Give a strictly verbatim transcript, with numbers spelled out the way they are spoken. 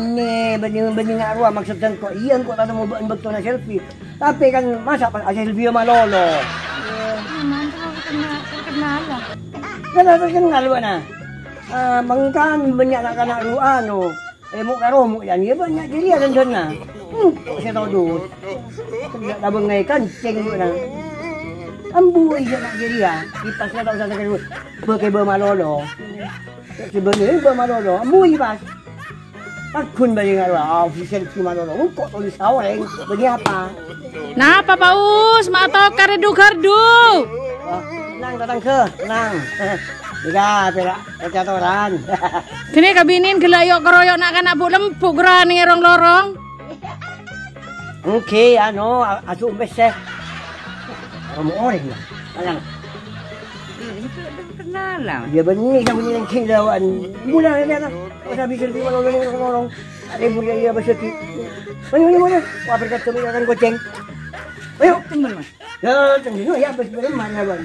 Bânnè, bânnè, bânnè nga' rowa maksod sèngko'. Iyâ, engko' ta' temmo bâ'na bâktona selfie. Tapè kan masa' pas a-selfie malolo. Aman, terkenal, terkenal lah. Kan terkenal bâ'na. Ah, mangkana bânnya' na'-kana' ru-, anu, èmo' karo mo' yan, iyâ bânnya' jârèya dândânna. Hmm, kok sè todus. Kèya tabângngaè kancèng bâ'na. Ambu iyâ na' jârèya, kèya pas ta' osa sakèng. Bâkè bâ malolo. Sè bânnè bâ malolo, ambu iyâ pas. Aghun bâli ngaro, ah, official gimana lo? Engko' tulis ka orèng, bânnè apa? Napa, Paus? Ma' tokar du-gardu. Ah, tenang, tatangghâ, tenang. Iyâ, pèra' kacatoran. Kènè' kabinèn ghellâ' yok-keroyok na'-kana' bu'-lembu' granè rong-lorong. Èngghi, anu, a-, asu empes, eh. Romo orèng, ya. Tenang. Kenalan. Iyâ bânnè, sambhâna èngghi lawan. Mula, ya, ya, ya. Osa bisa di mana orang, orang. Ada yang punya, ya, besok. Ayo, ayo, ayo. Wah, berkat kami akan goceng. Ayo. Teman, Mas. Ya, tunggu, ya, bes-, bes-, mana, Bang?